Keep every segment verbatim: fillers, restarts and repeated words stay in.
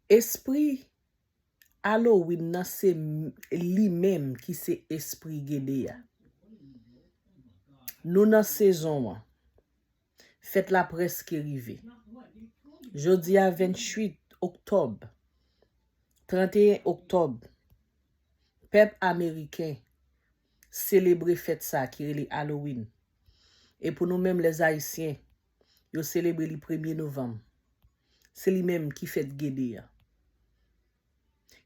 Espri Halloween nan se m- li menm ki se espri Gede a. Nou nan sezon an. Fèt la prèske rive. Jodi a venntuit oktòb, tranteyen oktòb, pèp ameriken selebre fèt sa ki rele Halloween. E pou nou menm lèzayisyen, yo selebre li premye novanm. Se li menm ki fèt Gede a.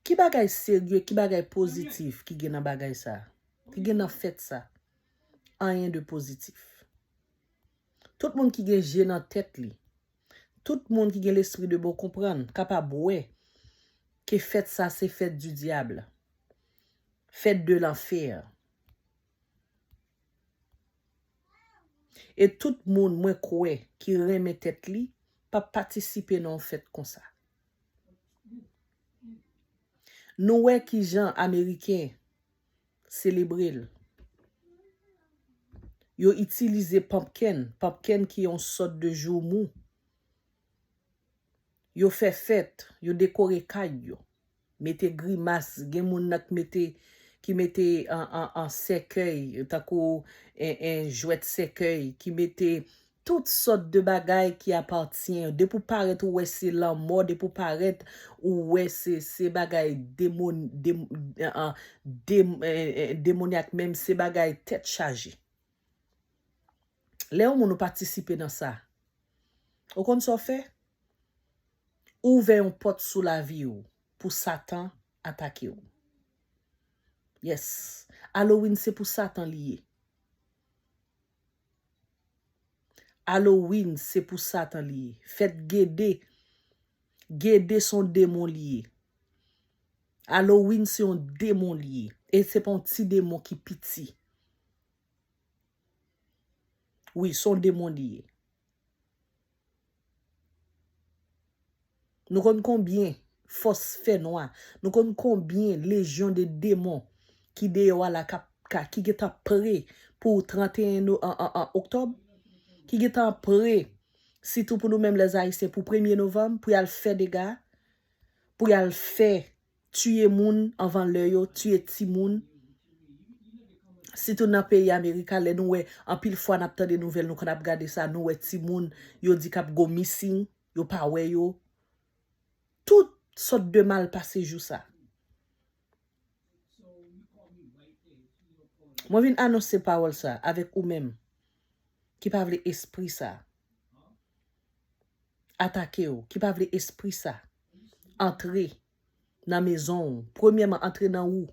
Ki bagay serye, ki bagay pozitif ki gen nan bagay sa? Ki gen nan fèt sa? Anyen de pozitif. Tout moun ki gen je nan tèt li, tout moun ki gen lespri de bon konprann, kapab wè ke fèt sa se fèt du diable, fèt de lanfè. E tout moun mwen kwè ki renmen tèt li p ap patisipe nan yon fèt konsa. Nou wè kijan Ameriken selebre l. Yo itilize pumpkin, pumpkin ki yon sòt de joumou. Yo fè fèt, yo dekore kay yo. Mete grimas, gen moun nan k mete, ki mete an, an, an sèkèy, tankou en, en jwèt sèkèy, ki mete tout sòt de bagay ki apatyen. Depi w parèt, ou wè se lanmò, depi w parèt, ou wè se, se bagay demon, dem, an, an, dem, en, en, demonyak, menm se bagay tèt chaje. Lè yon moun ou patisipe nan sa, ou konn sa w fè? Ou ouvè yon pòt sou lavi w pou Satan atake w. Yes. Halloween se pou Satan li ye. Halloween se pou Satan li ye. Fèt Gede. Gede se yon demon li ye. Halloween se yon demon li ye. E se pa yon ti demon ki piti. Wi, se yon demon li ye. Nou konn konbyen fòs fènwa, nou konn konbyen lejyon de demon ki deyò a la k ap, ka, ki gentan pre pou tranteyen no, an, an, an oktòb, ki gentan pre, sitou pou nou menm lèzayisyen, pou premye novanm, pou y al fè dega, pou y al fè tiye moun anvan lè yo, tiye timoun. Sitou nan peyi Amerika, lè nou wè, anpil fwa n ap tande nouvèl, nou konn ap gade sa, nou wè timoun, yo di k ap go missing, yo pa wè yo. Tout sòt de mal pase jou sa. Mwen vin anonse pawòl sa avèk ou menm ki pa vle espri sa atake w, ki pa vle espri sa antre nan mezon w. Premyèman, antre nan ou.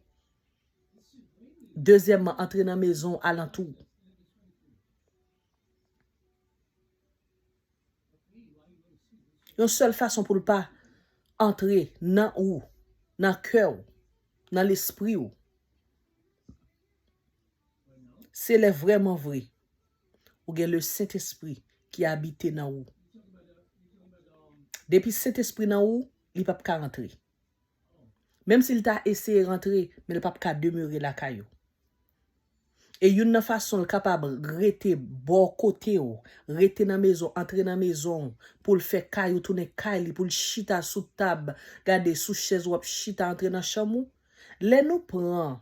Dezyèmman, antre nan mezon w, alantou w. Yon sèl fason pou l pa antre nan ou, nan kè w, nan lespri w, se lè vrèman vre ou gen le Sentespri ki abite nan ou. Depi Sentespri nan ou, li p ap ka rantre. Menm si l ta eseye rantre, men l p ap ka demere lakay ou. E youn nan fason l kapab rete bò kote w, rete nan mezon, antre nan mezon w, pou l fè kay ou tounen kay li, pou l chita sou tab, gade sou chèz w ap chita, antre nan chanm ou. Lè nou pran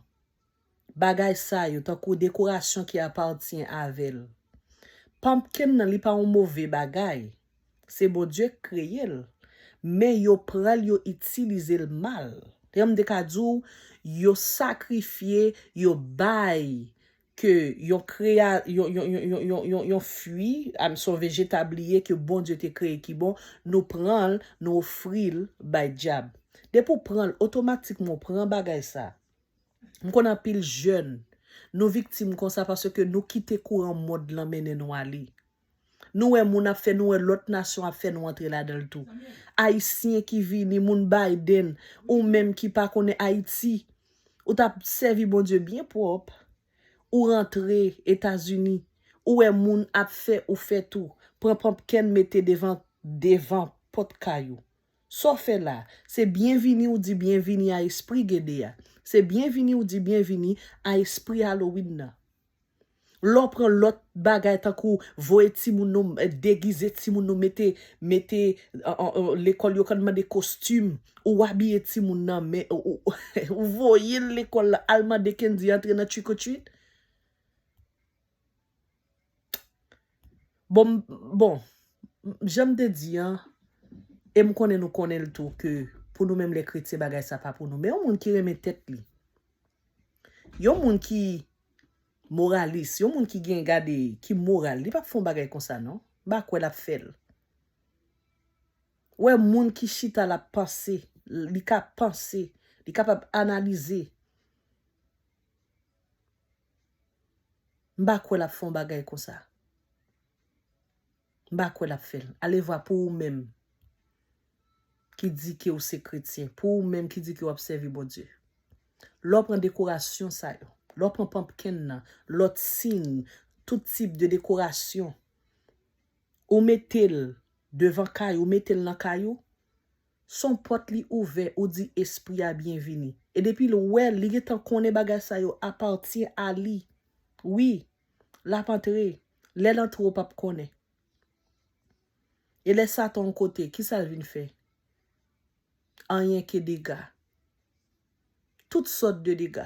bagay sa yo, tankou dekorasyon ki apatyen avè l. Pumpkin nan, li pa yon move bagay. Se Bondye k kreye l. Men yo pran l, yo itilize l mal. Jan m te ka di w, yo sakrifye, yo bay ke yon kreya, yon, yon, yon, yon, yon, yon, yon fwi, am, se yon vejetab li ye ke Bondye te kreye ki bon, nou pran l, nou ofri l bay dyab. Depi w pran l, otomatikman w pran bagay sa. M konn anpil jèn, nou viktim konsa paske nou kite kouran mond lan mennen nou ale. Nou wè moun ap fè, nou wè lòt nasyon ap fè, nou antre ladan l tou. Ayisyen ki vini, moun Biden, ou menm ki pa konnen Ayiti, ou t ap sèvi Bondye byen pwòp. Ou rantre Etazini, ou wè moun ap fè, ou fè tou. Pran pumpkin mete devan, devan pòt kay ou. Sa w fè la? Se byenvini ou di byenvini a espri Gede a. Se byenvini ou di byenvini a espri Halloween nan. Lè w pran lòt bagay tankou voye timoun nou, eh, degize timoun nou, mete, mete, an, an, an, lekòl yo konn mande kostim, ou abiye timoun nan, men ou, ou, ou voye l lekòl la, al mande Kendy antre nan trick or treat. Bon, m- bon, m- jan m te di an, e m konnen nou konnen l tou ke pou nou menm lè kretyen bagay sa pa pou nou. Men yon moun ki renmen tèt li, yon moun ki moralis, yon moun ki gen gade, ki moral, li p ap fè yon bagay konsa non. M pa kwè l ap fè l. Wè moun ki chita l ap panse, li ka panse, li kapab analize. M pa kwè l ap fè yon bagay konsa. M pa kwè l ap fè l. Alevwa pou ou menm ki di ke w se kretyen, pou ou menm ki di ke w ap sèvi Bondye. Lè w pran dekorasyon sa yo, lè w pran panpkenn nan, lòt siy, tout tip de dekorasyon, ou mete l devan kay ou, mete l nan kay ou, s on pòt li ouvè, ou di espri a byenvini. E depi l wè l, li gentan konnen bagay sa yo apatyen a li. Wi, l ap antre. Lè l antre, w p ap konnen. E lè Satan yon kote, kisa l vin fè? Anyen ke dega. Tout sòt de dega.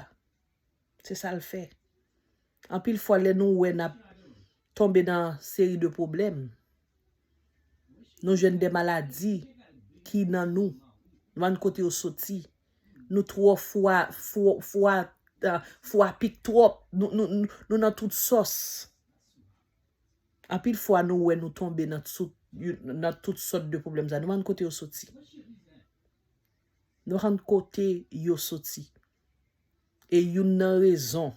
Se sa l fè. Anpil fwa, lè nou wè n ap tonbe nan seri de pwoblèm, nou jwenn de maladi ki nan nou. Nou pa konn kote yo soti. Nou twò fwa, fwa, fwa, ah, fwa pik twòp. Nou, nou, nou, nou nan tout sòs. Anpil fwa, nou wè nou tonbe nan tout, nan tout sòt de pwoblèm sa. Nou pa konn kote yo soti. Nou pa konn kote yo soti. E youn nan rezon,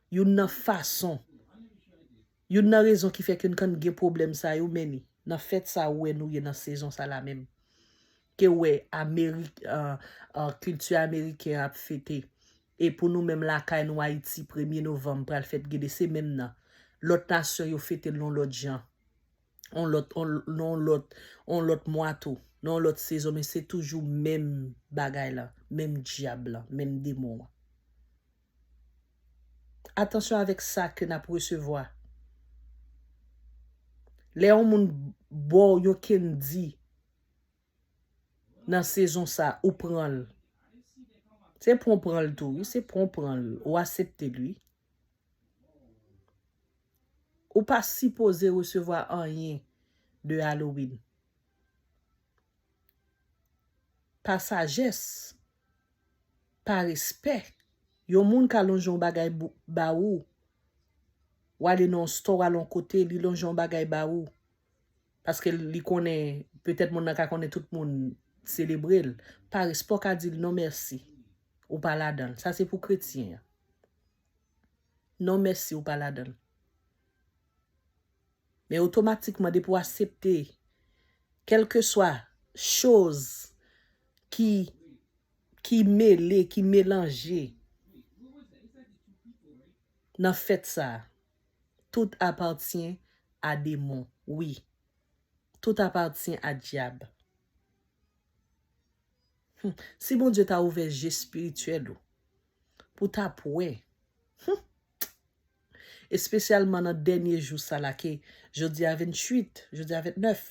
youn nan fason, youn nan rezon ki fè ke n konn gen pwoblèm sa yo, men ni nan fèt sa ou wè nou ye nan sezon sa la menm. Ke w wè Amerik, ah, ah, kilti ameriken ap fete. E pou nou menm lakay nou Ayiti, premye novanm pral fèt gede, se menm nan. Lòt nasyon yo fete l yon lòt jan. On lòt, on, on lòt, on lòt mwa tou, nan on lòt sezon, men se toujou menm bagay la, menm dyab la, menm demon an. Atansyon avèk sa ke n ap resevwa. Lè yon moun ba w yon kendi nan sezon sa, ou pran l. Se pran w pran l tou, wi, se pran w pran l, ou aksepte l, wi. Ou pa sipoze resevwa anyen de Halloween. Pa sajès, pa respè. Yon moun ka lonje yon bagay bou- ba ou. W ale nan yon store, w ale yon kote, li lonje yon bagay ba ou. Paske li konnen, petèt moun nan ka konnen tout moun selebre l. Pa respè, w ka di l non mèsi. Ou pa ladan l. Sa se pou kretyen an. Non mèsi, ou pa ladan l. Men otomatikman, depi w aksepte kèlkeswa choz ki, ki mele, ki melanje nan fèt sa a, tout apatyen a demon, wi. Tout apatyen a dyab. Hmm. Si Bondye ta ouvè je espirityèl ou, pou w t ap wè. Hmm. Espesyalman nan dènye jou sa la ke jodi a venntuit, jodi a vennèf,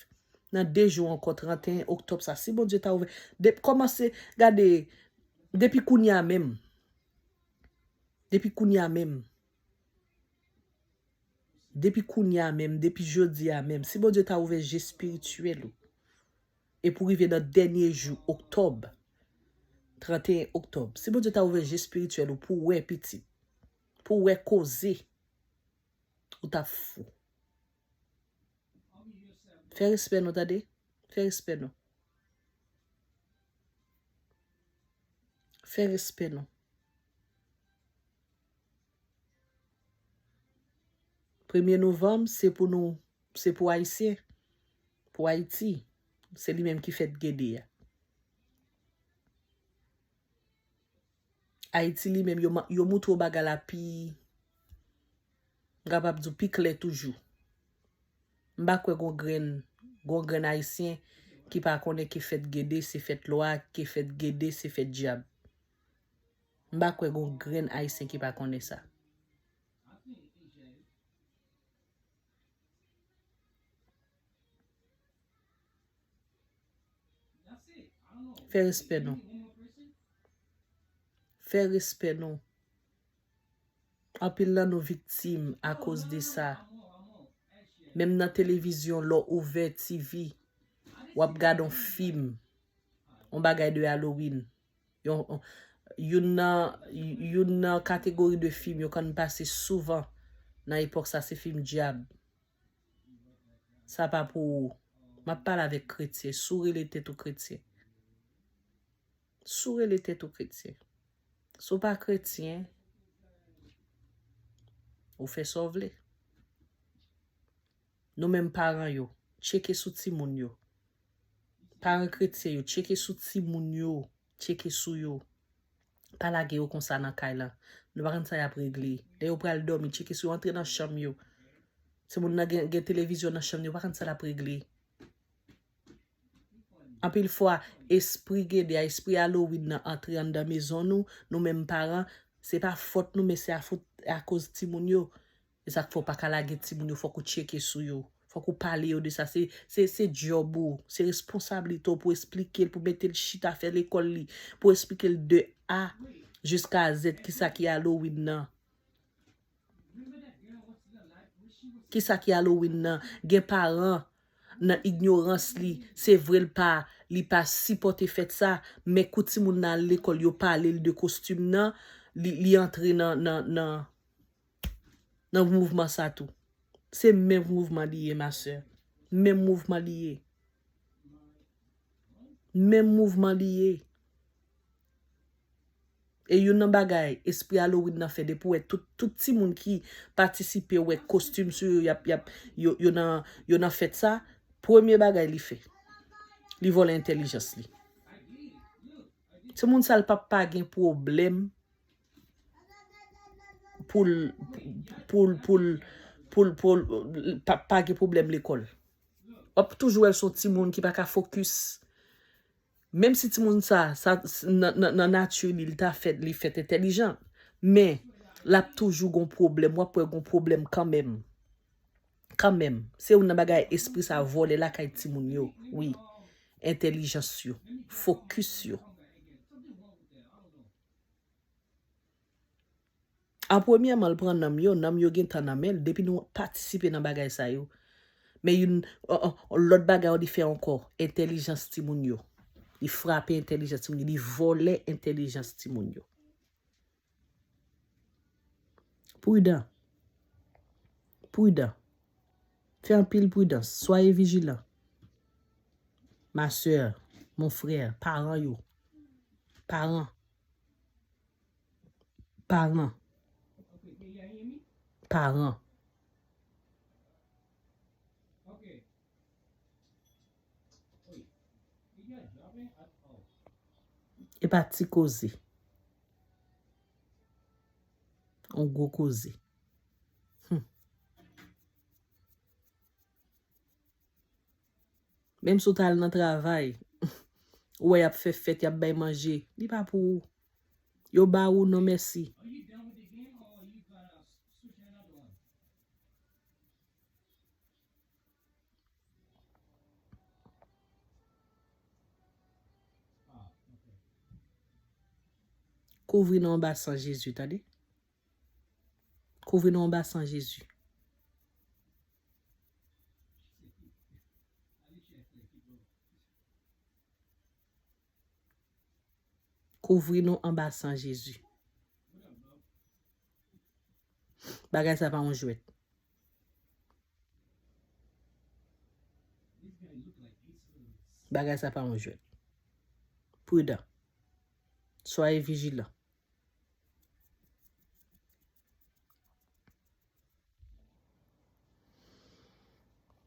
nan de jou ankò, tranteyen oktòb sa, si Bondye ta ouvè, de, kòmanse gade, depi kounye a menm, depi kounye a menm, depi kounye a menm, depi jodi a menm, si Bondye ta ouvè je espirityèl ou, e pou rive nan dènye jou oktòb, tranteyen oktòb, si Bondye ta ouvè je espirityèl ou pou w wè pitit, pou w wè koze, ou t ap fou. Fè respè nou, tande. Fè respè nou. Fè respè nou. Premye novanm, se pou nou, se pou Ayisyen, pou Ayiti. Se li menm ki fèt gede a. Ayiti li menm, yo, ma- yo moutre w bagay la pi, m kapab di w pi klè toujou. M pa kwè gon grenn, gon grenn Ayisyen ki pa konnen ke fèt gede se fèt lwa, ke fèt gede se fèt dyab. M pa kwè gon grenn Ayisyen ki pa konnen sa. Fè respè nou. Fè respè nou. Anpil nan nou viktim akoz de sa. Menm nan televizyon, lè w ouvè T V, w ap gade yon fim, yon bagay de Halloween. Yon, youn nan, youn nan kategori de fim yo konn pase souvan nan epòk sa, se fim dyab. Sa pa pou ou. M ap pale avèk kretyen. Si w rele tèt ou kretyen, si w rele tèt ou kretyen, si w pa kretyen, ou fè sa w vle. Nou menm paran yo, tcheke sou timoun yo. Paran kretyen yo, tcheke sou timoun yo, tcheke sou yo. Pa lage yo konsa nan kay la. Nou pa konn sa y ap regle. Lè yo pral dòmi, tcheke sou yo, antre nan chanm yo. Timoun nan gen, gen televizyon nan chanm yo, pa konn sa l ap regle. Anpil fwa, espri gede a, espri Halloween nan antre anndan mezon nou, nou menm paran, se pa fòt nou, men se afot, akoz timoun yo. E sa k fè w pa ka lage timoun yo, fòk ou tcheke sou yo. Fòk ou pale yo de sa. Se, se, se djòb ou, se responsablite w pou esplike l, pou mete l chita fè lekòl li, pou esplike l de A jiska Z kisa ki Halloween nan. Kisa ki Halloween nan? Gen paran nan ignorans li, se vre l pa, li pa sipòte fèt sa, men kou timoun nan al lekòl, yo pale l de kostim nan, li, li antre nan, nan, nan, nan mouvman sa tou. Se menm mouvman li ye, ma sè. Menm mouvman li ye. Menm mouvman li ye. E youn nan bagay, espri Halloween nan fè, depi w wè tout, tout timoun ki patisipe, w wè kostim sou yo, y ap, y ap, yo, yo nan, yo nan fèt sa, premye bagay li fè, li vòlè entèlijans li. Timoun sa l p ap pa gen pwoblèm pou l, pou l, pou l, pou l, pou l, pa, pa gen pwoblèm lekòl. W ap toujou wè l se yon timoun ki pa ka fokis. Menm si timoun sa, sa, s-, nan, nan, nan nati li, li ta fèt, li fèt entèlijan. Men, l ap toujou gon pwoblèm. W ap wè gon pwoblèm kanmenm. Kanmenm. Se youn nan bagay espri sa vòlè lakay timoun yo. Wi. Entèlijans yo. Fokis yo. An premyèman, l pran nanm yo, nanm yo gentan nan men l, depi nou patisipe nan bagay sa yo. Men youn, o, o, lòt bagay li fè ankò, entèlijans timoun yo. Li frape entèlijans timoun yo, li vòlè entèlijans timoun yo. Pridan. Pridan. Fè anpil pridans. Soyez vigilant. Ma sè, mon frè, paran yo. Paran. Paran. Paran. E pa ti koze. On gwo koze. Hmm. Menm si w t al nan travay, ou wè y ap fè fèt, y ap bay manje, li pa pou ou. Yo ba ou, non mèsi. Kouvri nou anba san Jezi, tande. Kouvri nou anba san Jezi. Kouvri nou anba san Jezi. Bagay sa pa yon jwèt. Bagay sa pa yon jwèt. Pridan. Soyez vigilant.